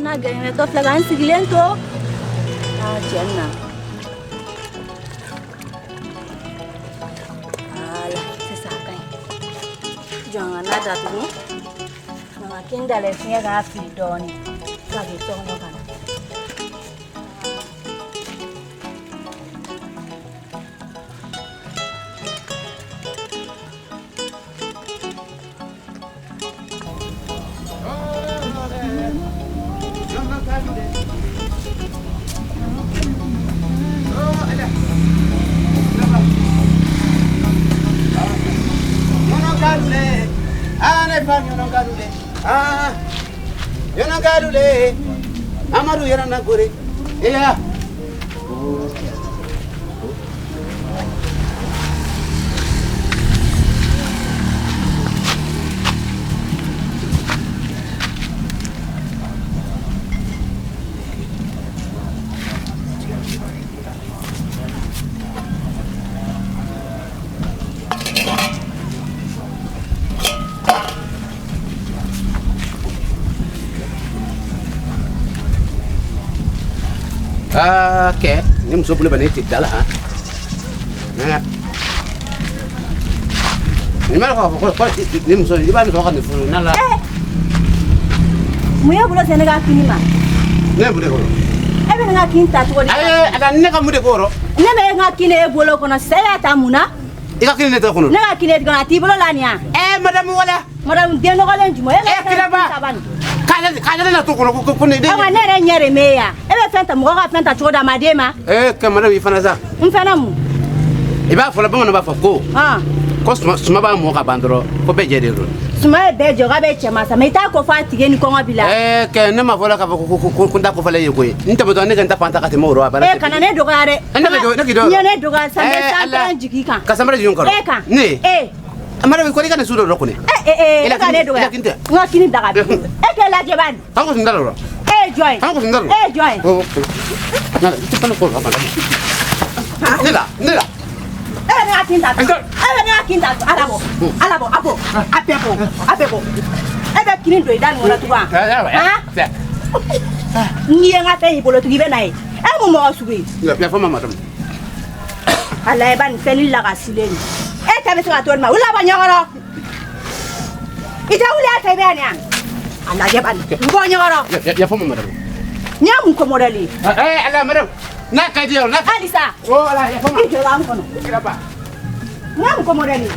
Na gɛrɛtɔ filɛ ka n sigilen to. Aa, cɛ na. Voilà, sisan a ka ɲi. Jɔ n ka na datugu. Na ka kin dayɛlɛ, fiɲɛ k'a fili dɔɔnin. Ka don so kɔnɔ ka na. Amadu yɛrɛ na gore iya. Aa, kɛ ni muso bolo bɛ ne tɛ da la han. Nin b'a fɔ ko ni muso i b'a sɔrɔ ka nin furu n'a la. Mun y'e bolo se ne ka kini ma? Ne ye mun de kɔrɔ? E bɛ ne ka kin ta cogo di? Ayi, a ne ka mun de k'o rɔ? Ne bɛ n ka kin e bolo kɔnɔ sisan, e y'a ta mun na? I ka kini ne tɛ kɔnɔ. Ne ka kin e kɔnɔ, a t'i bolo la nin ya? Eh, madame wala. Madame den nɔgɔlen jumɛn? E bɛ Eh, kiraba. ta bani. K'ale na to kɔnɔ ko ne den. Awa, ne yɛrɛ ɲɛ de m'e ya. E bɛ fɛn ta, mɔgɔ ka fɛn ta cogo di a ma d'e ma? Eh, kɛ madame i fana sa. N fana mun? I b'a fɔ la, bamananw b'a fɔ ko. Han. Ko suma b'a mɔ ka ban dɔrɔn ko bɛɛ jɛ de don. Suma ye bɛɛ jɔ k'a bɛ cɛ ma sa, mais i t'a ko fɔ a tigi ni kɔngɔ b'i la. Eh, kɛ ne ma fɔ la k'a fɔ ko n ta kɔfɛla ye koyi. N tɛmɛtɔ ne ka n ta fan ta ka tɛmɛ o rɔ a banna. E kana ne dɔgɔya dɛ. Ne k'i dɔgɔya, ne k'i dɔgɔya. N ye ne dɔgɔya sa, n bɛ Eh, san Ala. tan jigin i kan. Ka sanbara jigin n kɔrɔ. E kan. Ne. E. Madame ko i ka nin su dɔ dɔ kɔni. E e e ka ne dɔgɔya. I la kin tɛ. N ka kini daga bi. E k'e lajɛ bani. An ko sun da la. E ye jɔn ye? An ko sun da la. E ye jɔn ye? Na, i tɛ fana ko la fana. Ne la, ne la. E bɛ ne ka kin ta. E bɛ ne ka kin ta. Ala bɔ. Ala bɔ, a bɔ. A bɛɛ bɔ. A bɛɛ bɔ. E bɛ kini don i da nin kɔnɔ tugun wa? Han? N'i ye n ka fɛn y'i bolo tugun, i bɛ na ye. E mun mɔgɔ sugu ye? Yafa ma madame. A lajɛ bani, fɛn ni lagasilen nin. E ta bɛ se ka to nin ma. Wuli ka bɔ ɲɛkɔrɔ. I tɛ wuli a fɛ, i bɛ yan nin ya? A lajɛ bani. N bɔ ɲɛkɔrɔ. Yafa ma madame. Nin ye mun ko modèle ye? Eh, ala madame. N'a ka di ye, n'a. Halisa. Oh, ala yafa ma. I jɔ b'an kɔnɔ. Kiraba. Nin ye mun ko modèle ye?